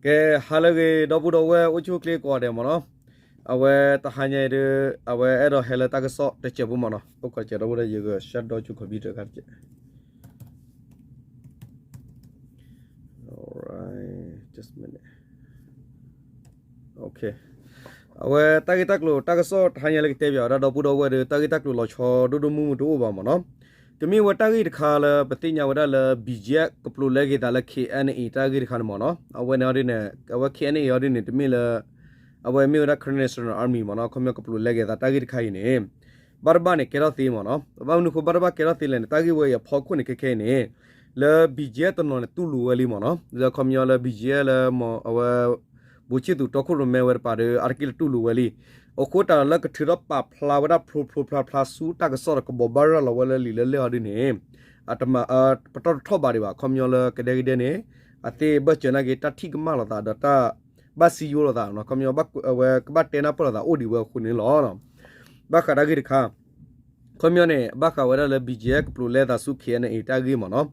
ကဲ ဟါလၢအဂ့ၤ ဒီပုၢ်ဒီဝဲၢ်အိၣ်ဆူၣ်အိၣ်ချ့ကိးဂၤဒဲးမ့ၢ်နီၤ, အဝဲတဟါညါအံၤဒီး အဝဲအဲၣ်ဒိးဟဲလၢတၢ်ကစီၣ်တစဲးဖိမ့ၢ်နီၤ, အိၣ်ခိးစဲးဒီပုၢ်ဒီဝဲၢ် ယက shut down ဆူ computer ခါတကဲး Alright, just a minute. Okay. အဝဲတၢ်ဂ့ၢ်တၢ်ကျိၤတၢ်ကစီၣ်တဟါညါလၢကတဲဘၣ်ဝဲဒၣ်ဒီပုၢ်ဒီဝဲၢ်ဒီး တၢ်ဂ့ၢ်တၢ်ကျိၤလီၤဆီဒိၣ်ဒိၣ်မုၢ်မုၢ်တအိၣ်ဘၣ်မ့ၢ်နီၤ, တမ့ၢ်ဝဲတၢ်ဂ့ၢ်တခါလၢပသ့ၣ်ညါဝဲဒၣ်လၢ ဘံၣ်ကၠဲၣ် ကပျိးလဲက့ၤသးလၢ ခ့ၣ်အဲၣ်အဲၣ် တၢ်ဂ့ၢ်တခါန့ၣ်မ့ၢ်နီၤ, အဝဲန့ၣ်အီၤဒ်န့ၣ် အဝဲ ခ့ၣ်အဲၣ်အဲၣ် အီၤဒ်န့ၣ် တမ့ၢ်လၢ အဝဲမ့ၢ်ဝဲဒၣ် Karen National Army မ့ၢ်နီၤ, ခီပညီကပျိးလဲက့ၤသးတၢ်ဂ့ၢ်တခါအံၤန့ၣ် ဘၣ်တဘၣ်န့ၣ် ကဲထီၣ်သ့မ့ၢ်နီၤ, ဘၣ်မနုၤအဃိဘၣ်တဘၣ်ကဲထီၣ်သ့လဲၣ်န့ၣ် တၢ်ဂ့ၢ်ဝဲအံၤအဖီခိၣ်န့ၣ် ခဲခဲအံၤန့ၣ် လၢ ဘံၣ်ကၠဲၣ် တနီၤန့ၣ် တူၢ်လိာ်ဝဲလံမ့ၢ်နီၤ, လၢခီပညီလၢ ဘံၣ်ကၠဲၣ် လၢမ့ၢ်အဝဲ ဘိၣ်ဆံၣ်သူးတီခိၣ်ရိၣ်မဲဝဲတပၤဒီး အါတက့ၢ်လၢတူၢ်လိာ်ဝဲလံ, အဃိတၢ်လၢကထုးထီၣ်ပာ်ဖျါဝဲဒၣ်ဖျိဖျိဖျါဖျါဆူတၢ်ကစီၣ်ဒီးကဘိးဘၣ်ရၤလီၤဝဲလၢလံာ်လၢလဲၢ်အီၤဒ်န့ၣ် အတမၤ ပတီၢ်တထီၣ်ဘၣ်ဒံးဘၣ်, ခီပညီလၢကဒဲကဒဲန့ၣ် အသ့ၣ်ဘၢၣ်စၢၤနာ်က့ တၢ်ထံၣ်ကမၣ်လိာ်သးဒီးတၢ် ဘၣ်စံယိလိာ်သး, ခီပညီ အဝဲကဘၣ်တဲနၢ်ပၢၢ်လိာ်သးအိၣ်ဒံးဝဲအဃိန့ၣ်လီၤ. ဘၣ်ဃးတၢ်ဂ့ၢ်တခါ ခီပညီန့ၣ် ဘၣ်ဃးဝဲဒၣ်လၢ ဘံၣ်ကၠဲၣ် ကပျိးလဲသးဆူ ခ့ၣ်အဲၣ်အဲၣ် တၢ်ဂ့ၢ်မ့ၢ်နီၤ,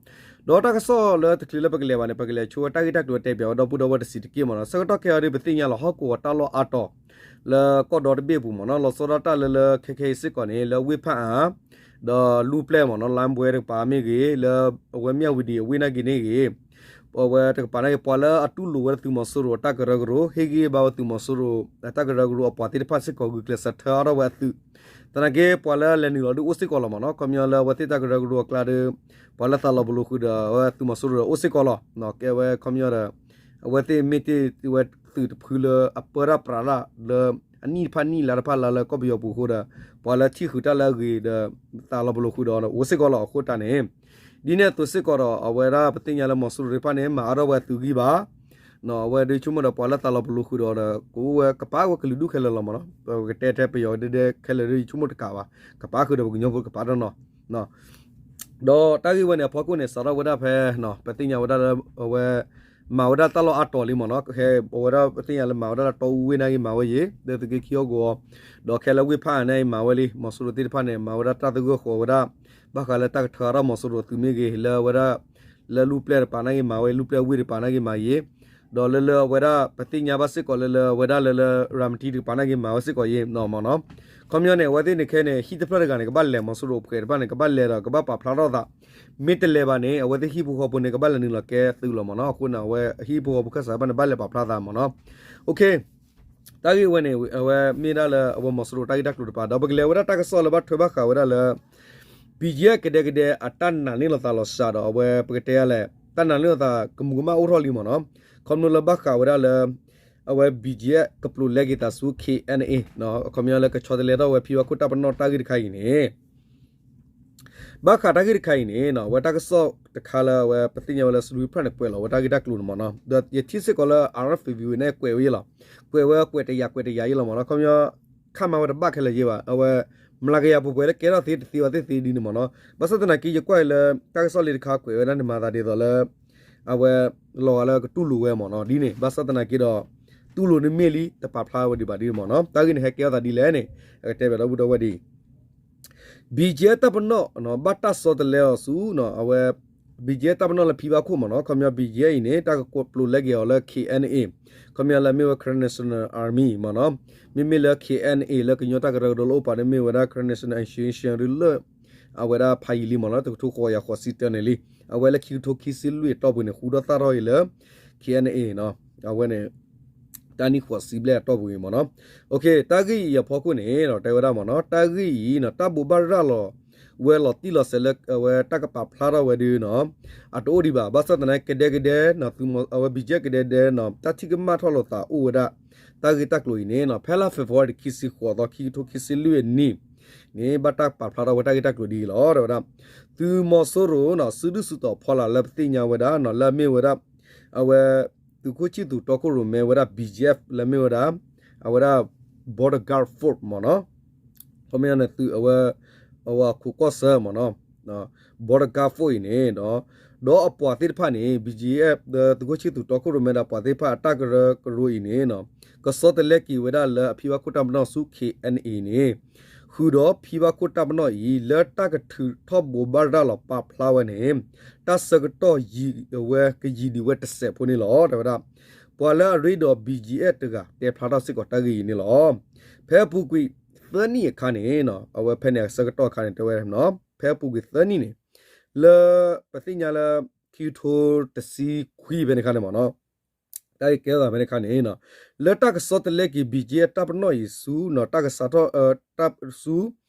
ဒီးတၢ်ကစီၣ်လၢတချုးလၢပကလဲၤဘၣ်န့ၣ် ပကလဲၤဆိဝဲတၢ်ဂ့ၢ်တၢ်ကျိၤတဲဘၣ်ဝဲဒီပုၢ်ဒီဝဲၢ်တစဲးတက့ၢ်မ့ၢ်နီၤ, ဆၢကတီၢ်ခဲအံၤဒ်ပသ့ၣ်ညါလီၤ ဟီၣ်ကဝီၤတၢ်လီၢ်အါတီၤ လၢကီၢ်ဒီတဘ့ၣ်အပူၤမ့ၢ်နီၤ, လီၤဆီဒၣ်တၢ်လၢလၢခဲခဲအံၤစ့ၢ်ကီးန့ၣ် လၢဝ့ၢ်ဖၣ်အၣ် ဒီးလူၢ်ပျဲၢ်မ့ၢ်နီၤ, လါဘွဲတကပၤမ့ၢ်ဂ့ၤ, လၢအဝဲမၠၣ်ဝတံၤအဝ့ၢ်နာ်က့န့ၣ်ဂ့ၤ, အဝဲတကပၤနာ်က့ ပှၤလၢအတူၢ်လိာ်ဝဲဒၣ်သုးမီၤစိရိၤအတၢ်ကရၢကရိ ဟ့ၣ်ဂံၢ်ဘါဝဲသုးမီၤစိရိၤအတၢ်ကရၢကရိအပှၤသ့ၣ်တဖၣ်စ့ၢ်ကီး ဂုာ်ကျဲးစၢးထၢအါထီၣ်ဝဲအသုး, သနာ်က့ ပှၤလၢအလဲၤနုာ်လီၤဒုးအိၣ်စ့ၢ်ကီးလီၤမ့ၢ်နီၤ, ခီပညီလၢအဝဲသ့ၣ်တၢ်ကရၢကရိအကျါဒီး ပှၤလၢသးလီၤပလိာ်ဃုာ်ဒီးအဝဲသုးမီၤစိရိၤဒီးအိၣ်စ့ၢ်ကီးလီၤ, ကဲဝဲခီပညီဒီး အဝဲသ့ၣ်မ့ၢ်တ့ၢ်ဝဲသုးတဖုလၢအပၢတၢ်ပြးတၢ်လၢ အနံၣ်တဖၣ်နံၣ်လါတဖၣ်လါလၢကီၢ်ပယီၤပူၤအဃိဒီး ပှၤလၢထံၣ်ဃုာ်တၢ်လၢအဂ့ၤဒီး သးလီၤပလိာ်ဃုာ်ဒီးအိၣ်စ့ၢ်ကီးလီၤအဃိတၢ်န့ၣ်, ဒ်န့ၣ်အသိးစ့ၢ်ကီးဒီး အဝဲဒၣ်ပသ့ၣ်ညါလၢမီၤစိရိၤသ့ၣ်တဖၣ်န့ၣ် မၤအါထီၣ်ဝဲအသုးဂံၢ်ဘါ အဝဲဒၣ်ယဆိကမိၣ်ဒီးပှၤလၢသးလီၤပလိာ်ဃုာ်ဒီးဒီး ကအိၣ်ဝဲကပၤဝဲကလုာ်ဒူၣ်ခဲလၢာ်လီၤမ့ၢ်နီၤ, ပကတဲထဲပယီၤဒဲဒဲခဲလၢာ်ဒီးယဆိကမိၣ်တကးဘၣ်, ကပၤဃုာ်ဒီးပှၤကညီဖိတကပၤတနီၤ, ဒီးတၢ်ဂ့ၢ်ဝဲန့ၣ်အဖီခိၣ်န့ၣ် စးထီၣ်ဝဲဒၣ်ဖဲ ပသ့ၣ်ညါဝဲဒၣ်လၢ အဝဲ မၤဝဲဒၣ်တၢ်လီၢ်အါတီၤလံမ့ၢ်နီၤ, ခဲအဝဲဒၣ်ပသ့ၣ်ညါလၢမၤဝဲဒၣ်လၢတီအူဝ့ၢ်နာ်က့မၤဝဲယ့ၤ လၢသုးက့ခံဟီၣ်ကဝီၤ, ဒီးခဲလၢာ်ဝ့ၢ်ဖၣ်အၣ်နာ်က့မၤဝဲလံ, မီၤစိရိၤသ့ၣ်တဖၣ်န့ၣ် မၤဝဲဒၣ်တၢ်သဂၢၢ်ဃီၤဝဲဒၣ် ဘၣ်ဃးလၢတၢ်ကထုးထီၣ်မီၤစိရိၤသုးမ့ၢ်ဂ့ၤ လၢအဝဲဒၣ် လၢလူၢ်ပျဲၢ်တပၤနာ်က့မၤဝဲ လူၢ်ပျဲၢ်ဝ့ၢ်တပၤနာ်က့မၤယ့ၤ, ဒီးလၢလၢအဝဲဒၣ် ပသ့ၣ်ညါဘၣ်စ့ၢ်ကီးလၢလၢအဝဲဒၣ်လၢလၢ ရၤမတံတကပၤနာ်က့မၤဝဲစ့ၢ်ကီးယ့ၤမ့ၢ်နီၤ, ခီပညီန့ၣ် အဝဲသ့ၣ်န့ၣ်ခဲန့ၣ် ဟံၣ်တဖျၢၣ်တဂၤန့ၣ် ကဘၣ်လဲၤမီၤစိရိၤအပှဲၤတဖၣ်န့ၣ် ကဘၣ်လဲၤဒီးကဘၣ်ပာ်ဖျါထီၣ်သး မ့ၢ်တလဲၤဘၣ်န့ၣ် အဝဲသ့ၣ်ဟံၣ်ဖိဃီဖိန့ၣ် ကဘၣ်လဲၤနုာ်လီၤကဲသုးလီၤမ့ၢ်နီၤ, အဃိန့ၣ် အဝဲဟံၣ်ဖိဃီဖိခၢၣ်စးတဖၣ်န့ၣ် ဘၣ်လဲၤပာ်ဖျါသးမ့ၢ်နီၤ, တၢ်ဂ့ၢ်ဝဲန့ၣ် အဝဲမ့ၢ်ဒၣ်လၢအဝဲမီၤစိရိၤတၢ်ဂ့ၢ်တၢ်ကျိၤတပၤ ဒီးပကလဲၤဝဲဒၣ်တၢ်ကစီၣ်လၢဘၣ်ထွဲဘၣ်ဃးဝဲဒၣ်လၢ ဘံၣ်ကၠဲၣ် ကဒဲကဒဲအတၢ်နာ်န့ၢ်လိာ်သးလီၤစှၤဒီး အဝဲပကတဲလဲၣ် တၢ်နာ်န့ၢ်လိာ်သးကမူးကမၣ်အိၣ်ထီၣ်လံမ့ၢ်နီၤ, ခီဖျိလၢဘၣ်ဃးဝဲဒၣ်လၢ အဝဲဘံၣ်ကၠဲၣ် ကပျိးလဲက့ၤသးဆူ ခ့ၣ်အဲၣ်အဲၣ် ခီပညီလၢကဆီတလဲထီၣ်ဝဲဖံဘၣ်ခိၣ်တၢ်ပနီၣ်တၢ်ဂ့ၢ်တခါအံၤန့ၣ် ဘၣ်ဃးတၢ်ဂ့ၢ်တခါအံၤန့ၣ် အဝဲတၢ်ကစီၣ်တခါလၢအဝဲပသ့ၣ်ညါဝဲလၢ စဒူဖရၣ်န့ၣ် ကွဲးလီၤဝဲတၢ်ဂ့ၢ်တၢ်ကျိၤန့ၣ်မ့ၢ်နီၤ, ဒီးယထံၣ်စ့ၢ်ကီးလၢ အါရၣ်ဖ့ၣ်ဝံၤဝဲန့ၣ် ကွဲးဝဲယဲလီၤ, ကွဲးဝဲကွဲးတယာ်ကွဲးတယာ်ယဲလီၤမ့ၢ်နီၤ, ခီပညီ ခါမၤဝဲတဘၣ်ခဲလၢာ်ယဲဘၣ်, အဝဲ မျးကယၤပှဲၤပှဲၤလၢကဲထီၣ်သ့တသ့ဝဲသ့ၣ်သ့ဒ်န့ၣ်မ့ၢ်နီၤ, ဘၣ်ဆၣ်သနာ်က့ ယကွၢ်အံၤလၢ တၢ်ကစီၣ်လံတခါကွဲးဝဲဒၣ်န့ၣ် မၤသးဒ်သိးလၢ အဝဲ လီၤဂာ်လၢကတူၢ်လိာ်ဝဲမ့ၢ်နီၤ, ဒ်န့ၣ် ဘၣ်ဆၣ်သနာ်က့ဒီး တူၢ်လိာ်န့ၣ်မ့ၢ်လံ တပာ်ဖျါဝဲဒံးဘၣ်ဒ်န့ၣ်မ့ၢ်နီၤ, တၢ်ဂ့ၢ်န့ၣ် ဟဲကဲထီၣ်သးဒ်လဲၣ်န့ၣ် အကတဲဘၣ်ဒီပုၢ်ဒီဝဲၢ်ဒ်အံၤ ဘံၣ်ကၠဲၣ် တၢ်ပနီၣ် ဘၣ်တၢ်ဆီတလဲအီၤဆူ အဝဲ ဘံၣ်ကၠဲၣ် တၢ်ပနီၣ်လၢဖံဘၣ်ခိၣ်မ့ၢ်နီၤ, ခီပညီ ဘံၣ်ကၠဲၣ် အံၤန့ၣ် တၢ်ကပျိးလဲက့ၤအီၤလၢ ခ့ၣ်အဲၣ်အဲၣ်, ခီပညီလၢမ့ၢ်ဝဲ Karen National Army မ့ၢ်နီၤ, မ့မ့ၢ်လၢ ခ့ၣ်အဲၣ်အဲၣ် လၢကညီတၢ်ကရၢကရိလၢအိၣ်ပာ်န့ၣ်မ့ၢ်ဝဲဒၣ် Karen National Association လၢ အဝဲဒၣ်ဖးယံာ်လံမ့ၢ်နီၤ, တကထိဃိးကယၤဃိးဆံတၢန့ၣ်လံ, အဝဲလၢခံကထိခံဆံလွံၢ်အတီၢ်ပူၤန့ၣ် ဃူထီၣ်သၣ်ထီၣ်အံၤလၢ ခ့ၣ်အဲၣ်အဲၣ် အဝဲန့ၣ် တၢ်နံၣ်ဃိးဆံဘျဲၣ်အတီၢ်ပူၤအံၤမ့ၢ်နီၤ, တၢ်ဂ့ၢ်အံၤအဖီခိၣ်န့ၣ် တဲဝဲဒၣ်မ့ၢ်နီၤ, တၢ်ဂ့ၢ်အံၤ တၢ်ဘိးဘၣ်ရၤလီၤ ဝဲလီၤတံၢ်လီၤဆဲးလၢအဝဲတၢ်ကပာ်ဖျါထီၣ်ဝဲဒၣ်နီၤ, အတအိၣ်ဒံးဘၣ်, ဘၣ်ဆၣ်သနာ်က့ ကဒဲကဒဲ အဝဲဘံၣ်ကၠဲၣ် ကဒဲကဒဲနီၤ တၢ်ထံၣ်ကမၣ်ထီၣ်လိာ်သးအိၣ်ဝဲဒၣ် တၢ်ဂ့ၢ်တၢ်ကျိၤအံၤန့ၣ်နီၤ, ဖဲလါ February ခံဆံဃိးသီ ခံကထိခံဆံလွံၢ်အနံၣ်န့ၣ် ဘၣ်တၢ်ပာ်ဖျါထီၣ်ဝဲတၢ်ဂ့ၢ်တၢ်ကျိၤဒ်အံၤလီၤ, တဲဝဲဒၣ် သုးမီၤစိရိၤနီၤ စုဒုၣ်စုတီၤဖီလာ်လၢပသ့ၣ်ညါဝဲဒၣ်နီၤ လၢအမ့ၢ်ဝဲဒၣ် အဝဲ သုးခိၣ်ဆံၣ်သူးတီခိၣ်ရိၣ်မဲဝဲဒၣ် ဘံၣ်ကၠဲၣ် လၢအမ့ၢ်ဝဲဒၣ် အဝဲဒၣ် Border Guard Force မ့ၢ်နီၤ, ခီပညီန့ၣ် သုးအဝဲ အဝဲအခိးကီၢ်ဆၢမ့ၢ်နီၤ, Border Guard Force အံၤန့ၣ် ဒီးအပှၤသ့ၣ်တဖၣ်န့ၣ် ဘံၣ်ကၠဲၣ် သုးခိၣ်ဆံၣ်သူးတီခိၣ်ရိၣ်မဲဒီးပှၤသ့ၣ်တဖၣ်အတၢ်ကရၢကရိအံၤန့ၣ် ကဆီတလဲက့ၤဝဲဒၣ်လၢအဖံဘၣ်ခိၣ်တၢ်ပနီၣ်ဆူ ခ့ၣ်အဲၣ်အဲၣ် န့ၣ် ဃုာ်ဒီးဖံဘၣ်ခိၣ်တၢ်ပနီၣ်အံၤ လၢတၢ်ကထုးထီၣ်ဘိးဘၣ်ရၤလီၤပာ်ဖျါဝဲန့ၣ် တၢ်ဆၢကတီၢ်ယံာ်ဝဲကယံာ်ဒံးဝဲတစဲးဖိန့ၣ်လီၤ. တဲဝဲဒၣ် ပှၤလၢအရ့ဒီး ဘံၣ်ကၠံၣ်အဲၣ် တဂၤ တဲဖျါထီၣ်စ့ၢ်ကီးတၢ်ဂ့ၢ်အံၤန့ၣ်လီၤ. ဖဲအပူၤကွံာ်သၢနံၣ်အခါန့ၣ် အဝဲဖဲန့ၣ်အဆၢကတီၢ်အခါန့ၣ် တဲဝဲ ဖဲအပူၤကွံာ်သၢနံၣ်န့ၣ် လၢပသ့ၣ်ညါလၢ ခံကထိတဆံခွံဖဲန့ၣ်အခါန့ၣ်မ့ၢ်နီၤ, တၢ်ဂ့ၢ်ကဲထီၣ်သးဖဲန့ၣ်အခါန့ၣ် လၢတၢ်ကဆီတလဲက့ၤ ဘံၣ်ကၠံၣ်အဲၣ် တၢ်ပနီၣ်အံၤဆူ တၢ်ကစးထီၣ် တၢ်ဆူ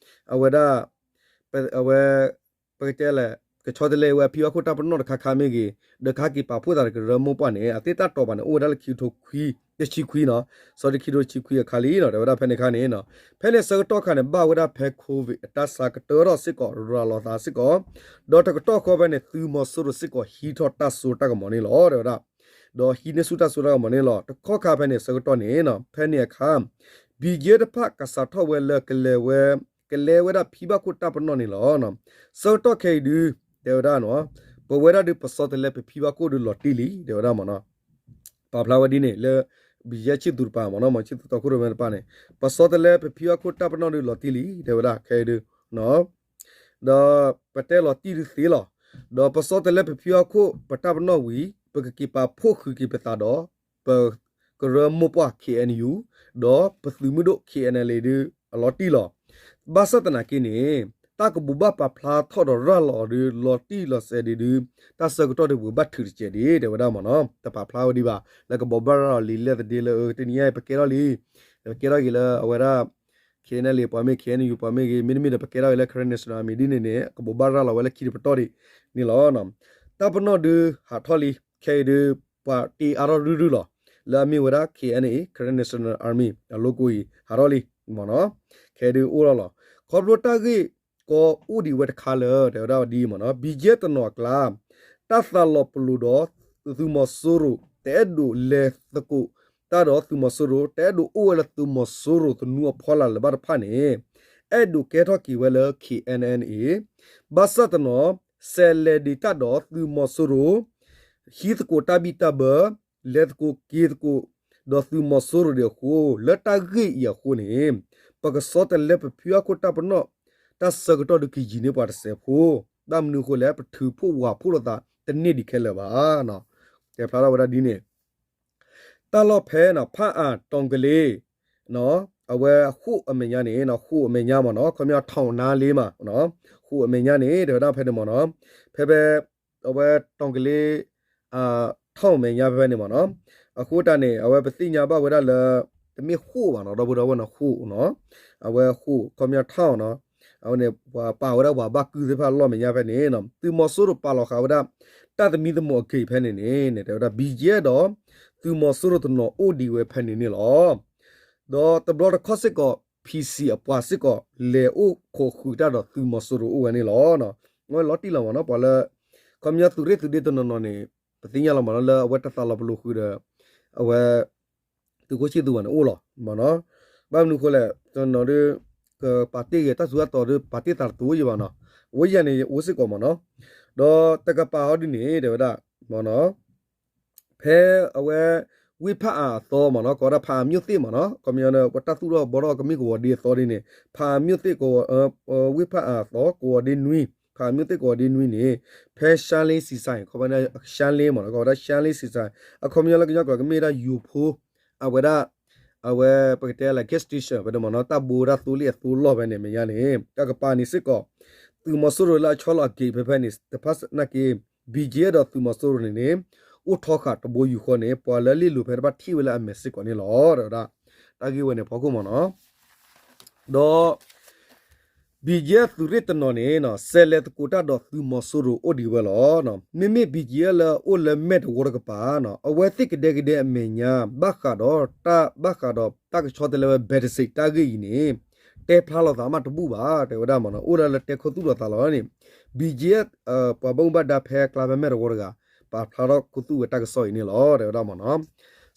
အဝဲဒၣ် အဝဲ ပကတဲလဲၣ် ကဆီတလဲဝဲအဖံဘၣ်ခိၣ်တၢ်ပနီၣ်တခါခါမ့ၢ်ဂ့ၤ, ဒီးကဟဲက့ၤပာ်ဖှိၣ်သးဒီးကရၢမိၢ်ပှၢ်န့ၣ် အသ့ၣ်တၢ်တီၢ်ပာ်န့ၣ် အိၣ်ဝဲဒၣ်လၢခံကထိခွံ တဆံခွံနီၤ, ဆီတခံကထိတဆံခွံအခါလံနီၤ, တဲဝဲဒၣ်ဖဲန့ၣ်အခါန့ၣ် ဖဲန့ၣ်ဆၢကတီၢ်ခါန့ၣ် ဘၣ်ဝဲဒၣ်ဖဲ COVID အတၢ်ဆါကတၢၢ်ထီၣ်စ့ၢ်ကီး ရၤလီၤသးစ့ၢ်ကီး, ဒီးတကတီၢ်ဃီဖဲန့ၣ် သုးမီၤစိရိၤစ့ၢ်ကီးဟံးထီၣ်တၢ်စိတၢ်ကမီၤန့ၣ်လီၤ တဲဝဲဒၣ်, ဒီးဟံးန့ၢ်ဆူၣ်တၢ်စိတၢ်ကမီၤန့ၣ်လီၤ. တကတီၢ်ခါဖဲန့ၣ်ဆၢကတီၢ်န့ၣ် ဖဲန့ၣ်အခါ ဘံၣ်ကၠံၣ်အဲၣ် တဖၣ်ကစးထီၣ်ဝဲလၢ ကလဲၤဝဲ ကလဲၤဝဲဒၣ်ဖံဘၣ်ခိၣ်တၢ်ပနီၣ်န့ၣ်လီၤ. ဆၢကတီၢ်ခဲအံၤဒု တဲဝဲဒၣ်နီၤ, ပဝဲဒၣ်ဒု ပဆီတလဲပဖံဘၣ်ခိၣ်ဒုလီၤတံၢ်လံ တဲဝဲဒၣ်မ့ၢ်နီၤ, ပာ်ဖျါဝဲဒ်န့ၣ်လၢ ဘံၣ်ကၠံၣ်အဲၣ် ဆံၣ်သူတပၤမ့ၢ်နီၤ, ဆံၣ်သူတီခိၣ်ရိၣ်မဲတဖၣ်န့ၣ် ပဆီတလဲပဖံဘၣ်ခိၣ်တၢ်ပနီၣ်ဒုလီၤတံၢ်လံ တဲဝဲဒၣ်ခဲအံၤဒု ဒီးပတဲလီၤတံၢ်ဒုသ့လီၤ. ဒီးပဆီတလဲပဖံဘၣ်ခိၣ်ပတၢ်ပနီၣ်ဝံၤ ပကက့ၤပာ်ဖှိၣ်ဃုာ်က့ၤပသးဒီး ပကရၢမိၢ်ပှၢ် K N U ဒီးပသုးမုၢ်ဒိၣ် K N L A ဒုအလီၤတံၢ်လီၤ. ဘၣ်ဆၣ်သနာ်က့န့ၣ် တၢ်ကဘိးဘၣ်ပာ်ဖျါထီၣ်ဒီးရၤလီၤဒု လီၤတံၢ်လီၤဆဲးဒံးဒု တၢ်ဆၢကတီၢ်ဒုပကဘၣ်ထုးတစဲးဒံး တဲဝဲဒၣ်မ့ၢ်နီၤ, တပာ်ဖျါဝဲဒံးဘၣ် လၢကဘိးဘၣ်ရၤလီၤလံာ်လဲၢ်သဒ့လၢ တနံၤအံၤ ပကဲထီၣ်လံ ပကဲထီၣ်က့ၤလၢအဝဲဒၣ် K N L A ပှၤမ့ၢ် K N U ပှၤမ့ၢ်ဂ့ၤ မ့တမ့ၢ်ဒီးပကဲထီၣ်က့ၤလၢ Karen National Army ဒ်န့ၣ်န့ၣ် ကဘိးဘၣ်ရၤလီၤဝဲလၢခံတပတီၢ်ဒံးန့ၣ်လီၤ. တၢ်ပနီၣ်ဒုဟးထီၣ်လံ ခဲအံၤဒု ပှၤတ့အါထီၣ်ရုၢ်ရုၢ်လီၤ လၢအမ့ၢ်ဝဲဒၣ် K N A Karen National Army အ logo အံၤ ဟးထီၣ်လံမ့ၢ်နီၤ, ခဲအံၤဒုအိၣ်ထီၣ်လီၤ. ခီဖျိတၢ်ဂ့ၢ်ကီအိၣ်ဒံးဝဲတခါလၢ တဲဝဲဒၣ်ဒ်အံၤမ့ၢ်နီၤ, ဘံၣ်ကၠံၣ်အဲၣ်တနီၤအကျါ တၢ်သးလီၤပလိာ်ဒီး သုးမီၤစိရိၤ တအဲၣ်ဒိးလဲၤသကိးတၢ်ဒီးသုးမီၤစိရိၤ တအဲၣ်ဒိးအိၣ်ဝဲလၢသုးမီၤစိရိၤသနူအဖီလာ်လၢၤဘၣ်တဖၣ်န့ၣ် အဲၣ်ဒိးကဲထီၣ်က့ၤဝဲလၢ K N L A ဘၣ်ဆၣ်တနီၤ စဲးလဲၤဒံးတၢ်ဒီးသုးမီၤစိရိၤ ဟံးသကိးတၢ်ဘံၣ်တၢ်ဘၢ လဲၤသကိးက့ၤသကိး ဒီးသုးမီၤစိရိၤဒံးအဃိ လၢတၢ်ဂ့ၢ်အံၤအဃိန့ၣ် ပကဆီတလဲပဖံဘၣ်ခိၣ်တၢ်ပနီၣ် တၢ်ဆၢကတီၢ်ဒုကယံာ်န့ၢ်ပှၤတစဲးဖိ, ဘၣ်မနုၤအဃိလဲၣ် ပထုးဖှိၣ်ဝးဖှိၣ်လိာ်သးတန့ၢ်ဒံးခဲလၢာ်ဘၣ်. တဲဖျါထီၣ်ဝဲဒၣ်ဒ်န့ၣ် တၢ်လီၢ်ဖဲဖၣ်အၣ်တီၤကလ့ အဝဲဃိာ်အမဲာ်ညါန့ၣ် ဃိာ်အမဲာ်ညါမ့ၢ်နီၤ, ခီပညီ ထောင်နားလေးမး, ဃိာ်အမဲာ်ညါန့ၣ် တဲဝဲဒၣ်ဖဲန့ၣ်မ့ၢ်နီၤ, ဖဲဖဲ အဝဲတီၤကလ့ ထောင်အမဲာ်ညါဖဲဖဲန့ၣ်မ့ၢ်နီၤ, အဃိတၢ်န့ၣ် အဝဲပသ့ၣ်ညါဘၣ်ဝဲဒၣ်လၢ တမ့ၢ်ဃိာ်ဘၣ်နီၤ, ဒီပုၢ်ဒီဝဲၢ်နီၤ ဃိာ်နီၤ, အဝဲဃိာ် ခီပညီ ထောင်နီၤ, အဝဲန့ၣ် ပှၤပာ်ဝဲဒၣ်ပှၤဘၣ်ကုၢ်သ့ၣ်တဖၣ်လီၢ်မဲာ်ညါဖဲန့ၣ် သုးမီၤစိရိၤပာ်လီၤဃာ်ဝဲဒၣ် တၢ်သမံသမိးအဂ့ၢ်ဖဲန့ၣ်န့ၣ် တဲဝဲဒၣ် ဘံၣ်ကၠံၣ်အဲၣ်ဒီး သုးမီၤစိရိၤတနီၤအိၣ်ဒံးဝဲဖဲန့ၣ်န့ၣ်လီၤ. ဒီးတဘျီတခီၣ်စ့ၢ်ကီး P C အပှၤစ့ၢ်ကီး လဲၤအိၣ်ခိးဃုာ်တၢ်ဒီးသုးမီၤစိရိၤအိၣ်ဝဲန့ၣ်လီၤ. အဝဲလီၤတံၢ်လီၤမ့ၢ်နီၤ, ပှၤလၢ ခီပညီသုးရ့ၣ်သုးဒ့တနီၤနီၤန့ၣ် ပသ့ၣ်ညါလီၤမ့ၢ်နီၤ လၢအဝဲတၢ်သးလီၤပလိာ်ဃုာ်ဒီး အဝဲ သုးခိၣ်ဆံၣ်သူဝဲန့ၣ်အိၣ်လီၤမ့ၢ်နီၤ, ဘၣ်မနုၤအဃိလဲၣ် တနီၤဒု ကပာ်တ့ၢ်ဂ့ၤတၢ်စူၤတၢ်တီၤဒု ပာ်တ့ၢ်သးတသ့ဝဲယံၤဘၣ်နီၤ, အဝဲယၤန့ၣ် အိၣ်စ့ၢ်ကီးမ့ၢ်နီၤ, ဒီးတကပၤဟီဒုန့ၣ် တဲဝဲဒၣ် မ့ၢ်နီၤ ဖဲအဝဲ ဝ့ၢ်ဖၣ်အၣ်အသီမ့ၢ်နီၤ ကိးဝဲဒၣ်ဖၣ်အၣ်မြို့သစ်မ့ၢ်နီၤ, ခီပညီ ပတၢ်သူၣ်ထီၣ်ဘှီထီၣ်ကမ့ၢ်ကဝီၤဒ့အသီဒ်န့ၣ် ဖၣ်အၣ်မြို့သစ် ဝ့ၢ်ဖၣ်အၣ်အသီ ကဝီၤဒ့နွံ, ဖၣ်အၣ်မြို့သစ် ကဝီၤဒ့နွံန့ၣ် ဖဲရှါလ့စံးစါ ခီပညီ ရှါလ့မ့ၢ်နီၤ ကိးဝဲဒၣ်ရှါလ့စံးစါ အခီပညီလၢကညီကျိာ်ကမ့ၢ်ဝဲဒၣ်ယိၤဖိ အဝဲဒၣ် အဝဲပကတဲလၢ gas station ဖဲန့ၣ်မ့ၢ်နီၤ တၢ်ဘိဝဲဒၣ်သိလ့ၣ်အသိလီၢ်ဖဲန့ၣ် မဲာ်ညါန့ၣ် တၢ်ကပၤန့ၣ်စ့ၢ်ကီး သုးမီၤစိရိၤလၢအဆီလီၤအက့ၤဖဲဖဲန့ၣ် တဖၣ်နာ်က့ ဘံၣ်ကၠံၣ်အဲၣ်ဒီးသုးမီၤစိရိၤန့ၣ်န့ၣ် အိၣ်ထီဃာ်တဘိယူၢ်ဃီန့ၣ် ပှၤလၢလ့ၣ်လိၤဖဲတဖၣ်ထံၣ်ဝဲလၢအမဲာ်စ့ၢ်ကီးန့ၣ်လီၤ တဲဝဲဒၣ် တၢ်ဂ့ၢ်ဝဲန့ၣ်ဖီခိၣ်မ့ၢ်နီၤ ဒီး ဘံၣ်ကၠံၣ်အဲၣ်သုးရ့ၣ်တနီၤန့ၣ် စဲးလဲၤသကိးတၢ်ဒီးသုးမီၤစိရိၤအိၣ်ဒံးဝဲလီၤ. မ့မ့ၢ်ဘံၣ်ကၠံၣ်အဲၣ်လၢအအိၣ်လၢမဲာ်တဝီတကပၤ အဝဲသ့ၣ်ကဒဲကဒဲအမဲာ်ညါ ဘၣ်ဃးဒီးတၢ် ဘၣ်ဃးဒီးတၢ်ကဆီတလဲဝဲ ဘဲးတစ့း တၢ်ဂ့ၢ်အံၤန့ၣ် တဲဖျါလိာ်သးမးတဘူၣ်ဘၣ် တဲဝဲဒၣ်မ့ၢ်နီၤ အိၣ်ဒၣ်လၢတဲခူသူၣ်လိာ်သးလီၤန့ၣ် ဘံၣ်ကၠံၣ်အဲၣ် ပှၤဘၣ်မူဘၣ်ဒါဖဲအကျါဖဲမဲာ်တဝီတဂၤ ပာ်ဖျါထီၣ်ခူသူၣ်ဝဲတၢ်ကစီၣ်အံၤန့ၣ်လီၤ တဲဝဲဒၣ်မ့ၢ်နီၤ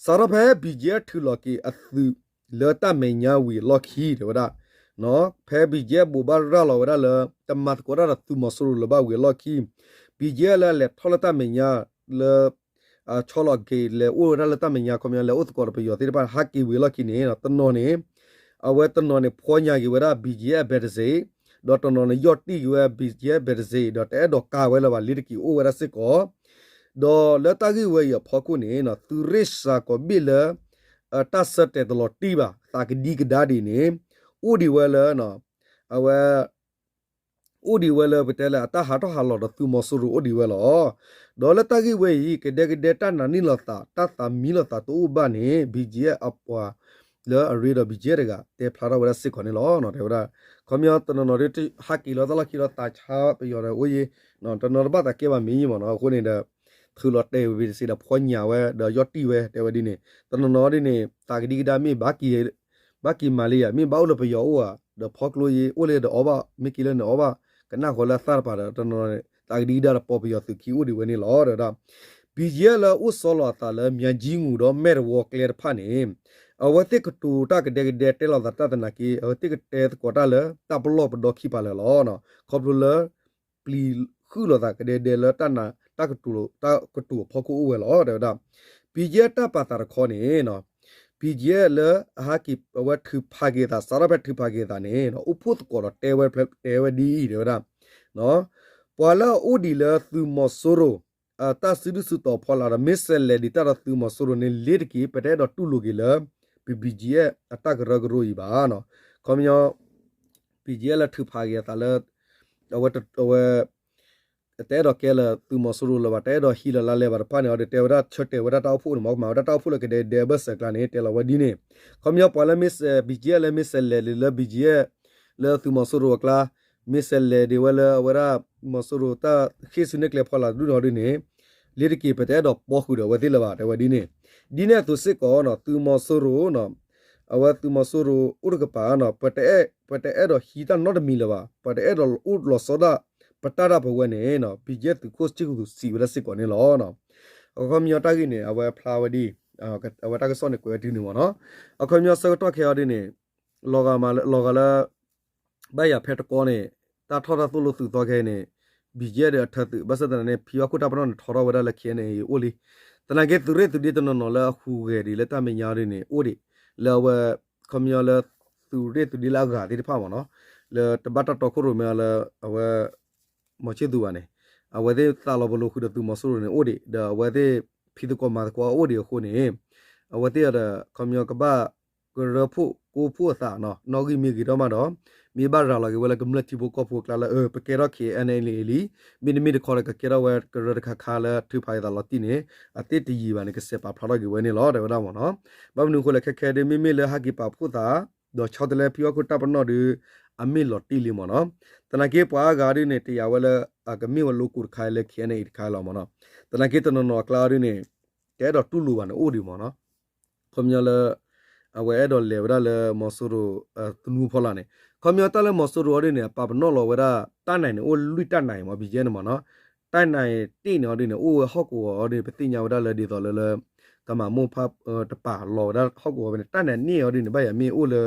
စးထီၣ်ဖဲဘံၣ်ကၠံၣ်အဲၣ်ထုးလီၤက့ၤအသုး လၢတၢ်မဲာ်ညါဝံၤအလီၢ်ခံ တဲဝဲဒၣ် ဖဲဘံၣ်ကၠံၣ်အဲၣ်ဘိးဘၣ်ရၤလီၤဝဲဒၣ်လၢ တမၤသကိးတၢ်ဒီးသုးမီၤစိရိၤလၢၤဘၣ်ဝံၤအလီၢ်ခံ ဘံၣ်ကၠံၣ်အဲၣ်လၢအလဲၤထီၣ်လၢတၢ်မဲာ်ညါလၢ ဆီလီၤက့ၤ လဲၤအိၣ်ဝဲဒၣ်လၢတၢ်မဲာ်ညါ ခီပညီ လဲၤအိၣ်သကိးဒီးပယီၤသ့ၣ်တဖၣ် ဟးက့ၤဝံၤအလီၢ်ခံန့ၣ် တနီၤန့ၣ် အဝဲတနီၤန့ၣ် ဖီညါက့ၤဝဲဒၣ် ဘံၣ်ကၠံၣ်အဲၣ် ဘဲးတစ့း ဒီးတနီၤန့ၣ် ယီၢ်တံၢ်က့ၤဝဲ ဘံၣ်ကၠံၣ်အဲၣ် ဘဲးတစ့း ဒီးတအဲၣ်ဒိးကၤဝဲလၢၤဘၣ် လ့ၤတက့ၤအိၣ်ဝဲဒၣ်စ့ၢ်ကီး ဒီးလၢတၢ်ဂ့ၢ်ဝဲအံၤအဖီခိၣ်န့ၣ် သုးရ့ၣ်စှၤကိးဘ့ၣ်လၢ တၢ်ဆၢတဲာ်တလီၤတံၢ်ဘၣ် သးကဒံကဒါဒ်န့ၣ် အိၣ်ဒံးဝဲလၢ အဝဲ အိၣ်ဒံးဝဲလၢပတဲလၢအတၢ်ဟးထီၣ်ဟးလီၤဒီးသုးမီၤစိရိၤအိၣ်ဒံးဝဲလီၤ. ဒီးလၢတၢ်ဂ့ၢ်ဝဲအံၤ ကဒဲကဒဲတၢ်နာ်န့ၢ်လိာ်သး တၢ်သးမံလိာ်သးတအိၣ်ဘၣ်န့ၣ် BGF အပှၤလၢအရ့ဒီး BGF တဂၤ တဲဖျါထီၣ်ဝဲဒၣ်စ့ၢ်ကီးန့ၣ်လီၤ. တဲဝဲဒၣ် ခီပညီတနီၤနီၤဒ်ဟးက့ၤလီၤတၢ်လီၢ်ခံလီၤသးဆါပယီၤဒီးအိၣ်ယံၤ တနီၤတဘၣ်သးကဲဘၣ်မ့ၢ်ယံၤမ့ၢ်နီၤ အဃိန့ၣ်ဒီး ထုးလီၤတဲာ်ဝံၤတစ့ဒီးဖီညၣ်ဝဲဒီးယီၢ်တံၢ်ဝဲ တဲဝဲဒ်န့ၣ် တနီၤနီၤဒ်န့ၣ် သးကဒံကဒါမ့ၢ်ဘၣ်က့ၤ ဘၣ်က့ၤမၤလံယၤ မ့ၢ်ဘၣ်အိၣ်လၢပယီၤအိၣ်ဧါ ဒီးဖီကျိယံၤအိၣ်လၢဒီးအီၣ်ဘၣ် ကနၣ်ဃီလၢအသၣ်တပၤဒီး တနီၤနီၤန့ၣ် သးကဒံကဒါဒီးပိာ်ပယီၤသုးခံအိၣ်ဒံးဝဲန့ၣ်လီၤ. တဲဝဲဒၣ် BGF လၢအိၣ်ဆီလီၤအသးလၢ မၠၤကၠံငူၣ်ဒီးမဲၢ်တဝီကျဲတဖၣ်န့ၣ် အဝဲသ့ၣ်ကတိၤတၢ်ကဒဲကဒဲတဲလိာ်သးတၢ်သနာ်က့ အဝဲသ့ၣ်ကတဲသကိးတၢ်လၢတၢ်ပလီၢ်ပဒီခံဖးလၢာ်လီၤ. ခီဖျိလၢ ပျံၤဃုာ်လိာ်သးကဒဲကဒဲလၢတၢ်နာ် တၢ်ကတိၤ တၢ်ကတိၤအဖီခိၣ်အိၣ်ဝဲလီၤ တဲဝဲဒၣ်. BGF တၢ်ပာ်သးတခီန့ၣ် BGF လၢအဟးက့ၤအဝဲထုးဖးက့ၤအသး စးထီၣ်ဖဲထုးဖးက့ၤအသးန့ၣ် အိၣ်ဖှိၣ်သကိးဒီးတဲဝဲ တဲဝဲဒ်အံၤ တဲဝဲဒၣ် ပှၤလၢအအိၣ်ဒံးလၢသုးမီၤစိရိၤ တၢ်စုဒုၣ်စုတီၤဖီလာ်ဒီး မ့ၢ်စဲးလဲၤဒံးတၢ်ဒီးသုးမီၤစိရိၤန့ၣ် လ့ၤတက့ၤ ပတအဲၣ်ဒိးတူၢ်လိာ်က့ၤလၢ ပ BGF အတၢ်ကရၢကရိအံၤဘၣ်. ခီပညီ BGF လၢထုးဖးက့ၤအသးလၢ အဝဲ အဝဲ တအဲၣ်ဒိးကဲလၢသုးမီၤစိရိၤလၢၤဘၣ် တအဲၣ်ဒိးဟံးလီၤလါလဲဘၣ်တဖၣ်န့ၣ် အီၤဒီးတဲဝဲဒၣ်ဆၢတဲာ်ဝဲဒၣ်တၢ်အိၣ်ဖှိၣ်န့ၣ် မ့ၢ်ကမၤဝဲဒၣ်တၢ်အိၣ်ဖှိၣ်လၢကဒဲကဒဲအဘၢၣ်စၢၤအကျါန့ၣ် တဲလီၤဝဲဒ်န့ၣ် ခီပညီပှၤလၢမ့ၢ်စဲး BGF လၢမ့ၢ်စဲးလဲၤဒံးလၢ BGF လၢသုးမီၤစိရိၤအကျါ မ့ၢ်စဲးလဲၤဒံးဝဲလၢအဝဲဒၣ် မီၤစိရိၤတၢ်ဃ့ၢ်ဆူန့ၢ်ကျဲဖီလာ်တဒူၣ်န့ၣ်ဒ်န့ၣ် လ့ၤတက့ၤ ပတအဲၣ်ဒိးပီဃုာ်ဒီးအဝဲသ့ၣ်လၢၤဘၣ် တဲဝဲဒ်န့ၣ် ဒ်န့ၣ်အသိးစ့ၢ်ကီး သုးမီၤစိရိၤ အဝဲသုးမီၤစိရိၤအိၣ်တကပၤ ပတအဲၣ်ဒိးဟံးတၢ်နီတမံၤလၢၤဘၣ် ပတအဲၣ်ဒိးအိၣ်လီၤဆီဒၣ် ပတၢ်ဒၣ်ပဝဲန့ၣ် BGF သုးခိၣ်စ့ၢ်ကီးစံးဝဲဒၣ်စ့ၢ်ကီးန့ၣ်လီၤ. အခီပညီတၢ်ဂ့ၢ်န့ၣ် အဝဲဖျါဝဲဒ် အဝဲတၢ်ကစီၣ်န့ၣ်ကွဲးဝဲတုၤန့ၣ်မ့ၢ်နီၤ အခီပညီဆၢကတီၢ်ခဲအံၤဒ်န့ၣ် လီၤဂာ်မးလၢ လီၤဂာ်လၢ ဘၣ်ယၤဖဲတကီန့ၣ် တၢ်ထီၣ်တၢ်သိၣ်လိသုးသီခဲအံၤန့ၣ် BGF ဒီးအထၢသုး ဘၣ်ဆၣ်သနာ်န့ၣ် ဖံဘၣ်ခိၣ်တၢ်ပနီၣ်န့ၣ် ထီထီၣ်ဝဲဒၣ်လၢ KNA အိၣ်လံ. သနာ်က့သုးရ့ၣ်သုးဒ့တနီၤနီၤလၢအဟူးဂဲၤဒံးလၢတၢ်မဲာ်ညါဒ်န့ၣ် အိၣ်ဒံး လၢအဝဲ ခီပညီလၢ သုးရ့ၣ်သုးဒ့လၢအဂၤသ့ၣ်တဖၣ်မ့ၢ်နီၤ လၢတဘၣ်တၢ်တီခိၣ်ရိၣ်မဲအီၤလၢ အဝဲ မီၤဆ့ၣ်သူးဘၣ်န့ၣ် အဝဲသ့ၣ်သးလီၤပလိာ်ဃုာ်ဒီးသုးမီၤစိရိၤန့ၣ်အိၣ်ဒံး ဒီးအဝဲသ့ၣ်ဖံးသကိးမၤသကိးအိၣ်ဒံးအဃိန့ၣ် အဝဲသ့ၣ်ဒီး ခီပညီကဘၣ် ကရၢဖှိၣ်ကိးဖှိၣ်အသးနီၤ နီၣ်ဂံၢ်မ့ၢ်ဂ့ၤထီၣ်မးဒီး မ့ၢ်ဘၣ်ရၤလီၤက့ၤဝဲလၢကမျၢၢ်ထံဖိကီၢ်ဖိအကျါလၢ အၢ ပကဲထီၣ် KNLA လံ မ့တမ့ၢ်တခီဒီးကကဲထီၣ်ဝဲကရၢတခါခါလၢထုးဖးက့ၤသးလီၤတံၢ်န့ၣ် အသ့ၣ်တယံာ်ဘၣ်န့ၣ် ကစဲးပာ်ဖျါထီၣ်က့ၤဝဲန့ၣ်လီၤ တဲဝဲဒၣ်မ့ၢ်နီၤ. ဘၣ်မနုၤအဃိလဲၣ် ခဲခဲဒ်မ့မ့ၢ်လၢဟးက့ၤပာ်ဖှိၣ်သး ဒီးဆီတလဲဖံဘၣ်ခိၣ်တၢ်ပနီၣ်ဒီး အမ့ၢ်လီၤတံၢ်လံမ့ၢ်နီၤ. သနာ်က့ပှၤအါဂၤဒ်န့ၣ် တယာ်ဝဲလၢ အကမ့ၢ်ဝဲလိကိးတခါလၢ KNA တခါလီၤမ့ၢ်နီၤ. သနာ်က့တနီၤနီၤအကျါဒ်န့ၣ် တအဲၣ်ဒိးတူၢ်လိာ်ဘၣ်န့ၣ်အိၣ်ဒံးမ့ၢ်နီၤ. ခီပညီလၢ အဝဲအဲၣ်ဒိးလဲၤဝဲဒၣ်လၢမီၤစိရိၤ သနူဖီလာ်န့ၣ် ခီပညီတၢ်လၢမီၤစိရိၤအီၤဒ်န့ၣ် အပာ်ပနီၣ်လီၤဝဲဒၣ် တၢ်နၤန့ၣ် အိၣ်လွံၢ်တၢ်နၤအံၤမ့ၢ် BGF န့ၣ်မ့ၢ်နီၤ. တၢ်နၤတ့ၢ်န့ၣ်အီၤဒ်န့ၣ် အိၣ်ဝဲဟီၣ်ကဝီၤအီၤဒ်န့ၣ် ပသ့ၣ်ညါဝဲဒၣ်လၢဒ်သိးလၢလၢ ကမၤမိၢ်ဖး တပာ်လီၤဝဲဒၣ်ဟီၣ်ကဝီၤဝဲန့ၣ် တၢ်နၤန့ၢ်အီၤဒ်န့ၣ် ဘၣ်ယၤမ့ၢ်အိၣ်လၢ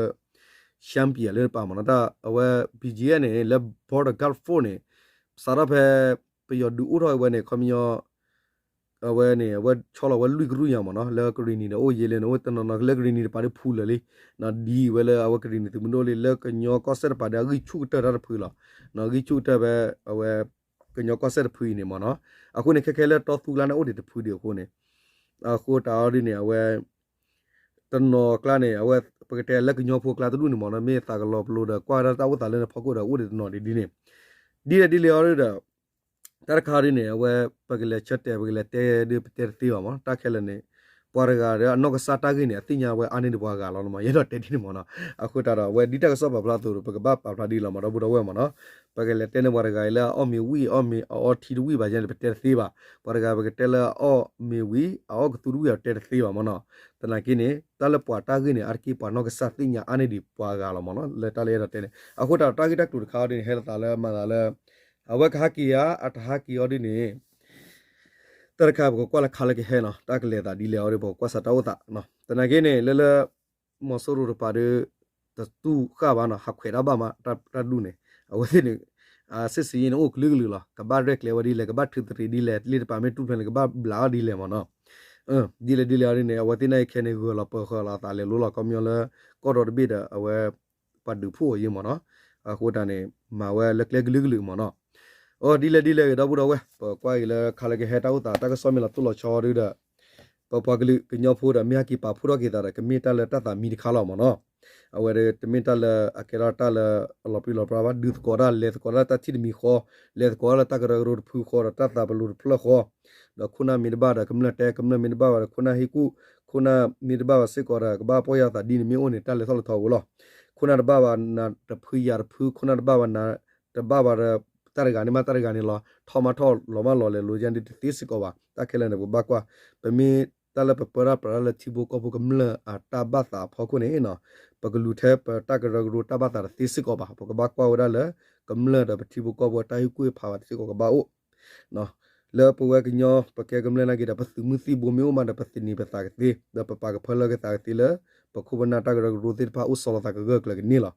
ရှမ်းပြည် လၢတပၤမ့ၢ်နီၤ တၢ်အဝဲ BGF န့ၣ် လၢ Border Guard Force န့ၣ် စးထီၣ်ဖဲ ပယီၤဒုးအိၣ်ထီၣ်ဝဲန့ၣ် ခီပညီ အဝဲန့ၣ် အဝဲဆီလီၤဝဲလွံၢ်ကရူၢ်ညါမ့ၢ်နီၤ လၢကရံၣ်နံၤဒီးအိၣ်ယဲလၢန့ၣ် အိၣ်တနီၤနီၤလၢကရံၣ်နံၤတပၤဒ်ဖုလၢာ်လံ ဒ်အံၤဝဲလၢအဝဲကရံၣ်နံၤသုးမုၢ်ဒိၣ်လံ လၢကညီကီၢ်စဲၣ်တပၤဒီးအဂံၢ်ဆူၣ်ကတၢၢ်တၢ်တဖုလီၤ ဂံၢ်ဆူၣ်ကတၢၢ်ဖဲအဝဲ ကညီကီၢ်စဲၣ်တဖုအံၤန့ၣ်မ့ၢ်နီၤ အဃိန့ၣ် ခဲခဲလၢတီသူကျါန့ၣ်အိၣ်ဒံးတဖုဒံးအဃိန့ၣ် အဃိတၢ်အီၤဒ်န့ၣ် အဝဲ တနီၤအကျါန့ၣ် အဝဲ ပကတဲလၢကညီဖိအကျါတဒူၣ်န့ၣ်မ့ၢ်နီၤ မ့ၢ်သးကလီၤပလိာ်ဒီးကွၢ်ဝဲဒၣ်တၢ်အိၣ်သးလၢန့ၣ်ဖီခိၣ်ဒီးအိၣ်ဒံးတနီၤဒ်န့ၣ် ဒ်လဲၣ်ဒ်လဲၣ်အီၤဒီး တၢ်တခါဒ်န့ၣ် အဝဲ ပကလဲၤဆၢတဲာ် ပကလဲၤတဲဒ်ပတဲတသ့ဘၣ်မ့ၢ်နီၤ တၢ်ခဲလၢာ်န့ၣ် ပှၤတဂၤဒီးအနီၢ်ကစၢ်တၢ်ဂ့ၢ်န့ၣ် အသ့ၣ်ညါဝဲအါန့ၢ်ဒံးပှၤဂၤလီၤမ့ၢ် ယအဲၣ်ဒိးတဲဒ်န့ၣ်မ့ၢ်နီၤ အဃိတၢ်ဒီး အဝဲဒ်တၢ်ကစီၣ်ပာ်ဖျါအသိးဒီး ပကဘၣ်ပာ်ဖျါဒ်လီၤမ့ၢ် ဒီပုၢ်ဒီဝဲၢ်မ့ၢ်နီၤ ပကလဲၤတဲန့ၢ်ပှၤတဂၤအံၤလၢအအီၣ်မ့ၤဝံၣ် အအီၣ်မ့ၤ အအီထံတဝံၣ်ဘၣ်ယဲန့ၣ် ပတဲတသ့ဘၣ် ပှၤတဂၤပကတဲလၢအအီၣ်မ့ၤဝံၤ အအီၣ်ကသူတဝံၣ် ပတဲတသ့ဘၣ်မ့ၢ်နီၤ သနာ်က့န့ၣ် တၢ်လၢပှၤတၢ်ဂ့ၢ်န့ၣ် အါတက့ၢ်ပှၤနီၢ်ကစၢ်သ့ၣ်ညါအါန့ၢ်ဒံးပှၤဂၤလီၤမ့ၢ်နီၤ လၢတၢ်လၢယအဲၣ်ဒိးတဲန့ၣ် အဃိတၢ်ဒီးတၢ်ဂ့ၢ်တၢ်ကျိၤတခါအီၤဒ်န့ၣ် ဟဲလီၤသးလၢမၤသးလၢ အဝဲကဟးက့ၤဧါ အတဟးက့ၤအီၤဒ်န့ၣ် တၢ်တခါပကကွၢ်လၢခါလၢကဟဲနီၤ တၢ်ကလဲၤသးဒ်လဲၣ်အီၤဒီး ပကကွၢ်စးတၢ်အိၣ်သး သနာ်က့န့ၣ် လၢလၢ မီၤစိရိၤတပၤဒီး တတူၢ်ဃာ်ဘၣ်နီၤ ဟးခွဲးတၢ်ဘၣ်မး တၢ်ဒူၣ်န့ၣ် အဝဲသ့ၣ်န့ၣ် စစ်ဆင်ရေးန့ၣ် အိၣ်ကလုာ်ကလုာ်လီၤ ကဘၣ်ရဲၣ်ကျဲၤဝဲဒ်လဲၣ် ကဘၣ်ထုးသရံးဒ်လဲၣ် လ့ၣ်တပၤမ့ၢ်တူၢ်ဖျဲးန့ၣ် ကဘၣ်ဘျးအီၤဒ်လဲၣ်မ့ၢ်နီၤ ဒ်လဲၣ်ဒ်လဲၣ်အီၤဒ်န့ၣ် အဝဲသ့ၣ်န့ၣ်ခဲန့ၣ် ဂၢၢ်လီၤပၢၢ်ဃၢၤလီၤအသးလဲၤလိလီၤ ခီပညီလၢ ကီၢ်ဒီတဘ့ၣ်ဒီး အဝဲ ပှၤဒုးဖှိၣ်အီၤယ့ၢ်မ့ၢ်နီၤ အဃိတၢ်န့ၣ် မၤဝဲလၢကျဲကလုာ်ကလုာ်မ့ၢ်နီၤ အိ ဒ်လဲၣ်ဒ်လဲၣ်ဂ့ၤ ဒီပုၢ်ဒီဝဲၢ် ပကွၢ်က့ၤလၢခါလၢကဟဲတၢ်အိၣ်သး တၢ်ကစီၣ်မ့ၢ်လီၤတိၢ်လီၤဆီဒုဒီး ပပှၤကလုာ်ကညီဖိဒီး မ့ၢ်ဟဲက့ၤပာ်ဖှိၣ်ထီၣ်က့ၤသးဒီး ကမ့ၢ်တၢ်လၢတၢ်သးမံတခါလီၤမ့ၢ်နီၤ. အဝဲဒီးတမ့ၢ်တၢ်လၢအကဲထီၣ်တၢ်လၢအလီၤပြံလီၤပြါဘၣ် ဒုးသကိးတၢ် လဲၤသကိးတၢ်လၢတၢ်ထံၣ်တမံၤဃီ, လဲၤသကိးတၢ်လၢတၢ်ကရၢကရိတဖုဃီ ဒီးတၢ်သးပလီၢ်တဖျၢၣ်ဃီ, ဒီးခိၣ်နၢ်မ့ၢ်တဘၣ်ဒီးကမျၢၢ်တဲ, ကမျၢၢ်မ့ၢ်တဘၣ်ဘၣ်ဒီးခိၣ်နၢ်ဟ့ၣ်ကူၣ်, ခိၣ်နၢ်မ့ၢ်တဘၣ်ဘၣ်စ့ၢ်ကီးဒီး ကဘၣ်ပီၢ်ယၢ်သးဒ်န့ၣ်မ့ၢ်အိၣ်န့ၣ် တၢ်လဲၤထီၣ်လဲၤထီအိၣ်လီၤ. ခိၣ်နၢ်တဘၣ်ဘၣ်နၤတဖုယၤတဖု, ခိၣ်နၢ်တဘၣ်ဘၣ်နၤ တဘၣ်ဘၣ်ဒီး တၢ်တဂၤန့ၣ်မးတၢ်တဂၤန့ၣ်လီၤ. ထီၣ်မးထီၣ် လီၤမးလီၤ လဲၤလိၤယါန့ၣ်တသ့စ့ၢ်ကီးဘၣ်. တၢ်ခဲလၢာ်န့ၣ် ပကဘၣ်ကွၢ်, ပမ့ၢ်တၢ်လၢပပၢတၢ်ပြးတၢ်လၢထံဖိကီၢ်ဖိကမျၢၢ်အတၢ်ဘၣ်သးအဖီခိၣ်န့ၣ်, ပကလူၤထဲပတၢ်ကရၢကရိတၢ်ဘၣ်သးတသ့စ့ၢ်ကီးဘၣ်. ပကဘၣ်ကွၢ်ဝဲဒၣ်လၢ ကမျၢၢ်ဒီးပထံဖိကီၢ်ဖိအတၢ်ဟ့ၣ်ကူၣ်ဟ့ၣ်ဖးဘၣ်တသ့စ့ၢ်ကီးကဘၣ်အိၣ် လၢပဝဲကညီ ပကဲကမျၢၢ်နာ်က့ဒီး ပသုးမုၢ်သံၣ်ဘိမ့ၢ်အိၣ်မးဒီး ပသန့ၤပသးကသ့, ဒီးပပာ်ကဖၢလၢကသးကသ့လၢ ပခိၣ်ပနၢ်တၢ်ကရၢကရိသ့ၣ်တဖၣ်အိၣ်ဆီလီၤသးကဂၢၢ်ကျၢၤကန့ၢ်လီၤ.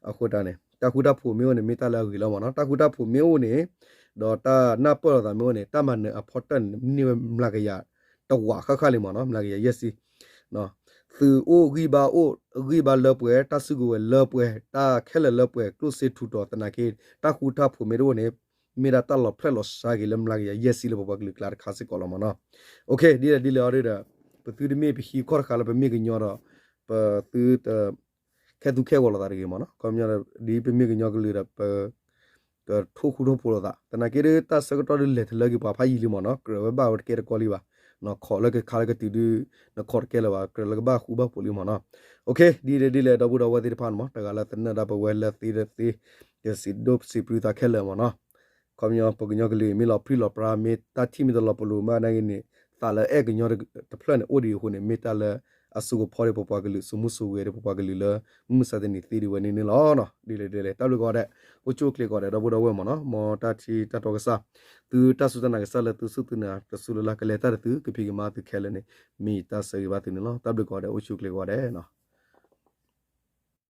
အဃိတၢ်န့ၣ် တၢ်ဃူတၢ်ဖိးမ့ၢ်အိၣ်န့ၣ် မ့ၢ်တၢ်လၢအဂ့ၤလီၤမ့ၢ်နီၤ. တၢ်ဃူတၢ်ဖိးမ့ၢ်အိၣ်န့ၣ် ဒီးတၢ်နၢ်ပၢၢ်လိာ်သးမ့ၢ်အိၣ်န့ၣ် တၢ်မၤနၢၤအဖီတၢၢ်န့ၣ် မ့ၢ်န့ၢ်ဝဲမျးကယၤတဝးဃၣ်ဃၣ်လံမ့ၢ်နီၤ, မျးကယၤယဲၢ်ဆံ သုးအိၣ်ဂံၢ်ဘါအိၣ် ဂံၢ်ဘါလၢပှဲၤ, တၢ်စုကဝဲၤလၢပှဲၤ, တၢ်ခဲလၢာ်လၢပှဲၤ, ကျိၣ်စ့ထူးတီၤသနာ်က့ တၢ်ဃူတၢ်ဖိးမ့ၢ်တအိၣ်န့ၣ် မ့ၢ်ဒၣ်တၢ်လီၤဖျဲၣ်လီၤဆါက့ၤလၢမျးကယၤယဲၢ်ဆံလၢပပှၤကလုာ်ကျါတခါစ့ၢ်ကီးလီၤမ့ၢ်နီၤ. ဒ်လဲၣ်ဒ်လဲၣ်အီၤဒီး ပသုတမ့ၢ်ပဟံးခီၣ်တဃာ်လၢပမ့ၢ်ကညီဒီး ပသုတ ခဲသူခဲဂီၤလိာ်သးတဂ့ၤမ့ၢ်နီၤ. ခီပညီ ဒ်ပမ့ၢ်ကညီကလုာ်ဒီး ပ ကထိၣ်ဃူထိၣ်ဖိးလိာ်သး သနာ်က့ဒ်တၢ်ဆၢကတီၢ်ဒ်လဲၤတလၢက့ၤပှၤဖးယံာ်လံမ့ၢ်နီၤ, ကြၢးဝဲဘၣ်ဝဲတကဲတကီလံဘၣ်, ခိးလၢကခါလၢကတုၤဒ် နခိးတကဲလၢၤဘၣ်, ကြၢးလၢကဘၣ်ဃူဘၣ်ဖိးလံမ့ၢ်နီၤ. ဒ်လဲၣ်ဒ်လဲၣ် ဒီပုၢ်ဒီဝဲၢ်သ့ၣ်တဖၣ်န့ၣ်မ့ၢ် တဂၤလၢသနၢၣ်ဒၣ်ပဝဲလၢသ့လၢသ့ ကစံးဒိၣ်စံးပြူသးခဲလၢာ်မ့ၢ်နီၤ. ခီပညီ ပကညီကလုာ်မ့ၢ်လီၤပြံလီၤပြါ မ့ၢ်တၢ်ထံၣ်မ့ၢ်တလီၤပလိာ်မးနာ်က့န့ၣ် သးလၢအဲၣ်ကညီတဖျၢၣ်န့ၣ် အိၣ်ဒံးအဃိန့ၣ် မ့ၢ်တၢ်လၢအစိကဖီဒံးပပှၤကလုာ် စိမူစိဝဲဒံးပပှၤကလုာ်လၢ မုၢ်မဆါတနံၤသ့ဒံးဝဲန့ၣ်န့ၣ်လီၤ. ဒ်လဲၣ်ဒ်လဲၣ် တၢ်ဘျုးကိးဂၤဒဲး အိၣ်ဆူၣ်အိၣ်ချ့ကိးဂၤဒဲး ဒီပုၢ်ဒီဝဲၢ်မ့ၢ်နီၤ, မ်တၢ်ထံတၢ်တီကစၢ် သုတၢ်စူၢ်တၢ်နာ်ကစၢ်လၢသုစူၢ်သုနာ်တစူၢ်လၢ်လၢ် ကလဲၤတၢ်ဒီးသု ကဖံးကမၤသုခဲလၢာ်န့ၣ် မ့ၢ်ယတၢ်ဆၢဂ့ၤဘၣ်သုန့ၣ်လီၤ. တၢ်ဘျုးကိးဂၤဒဲး အိၣ်ဆူၣ်အိၣ်ချ့ကိးဂၤဒဲးနီၤ.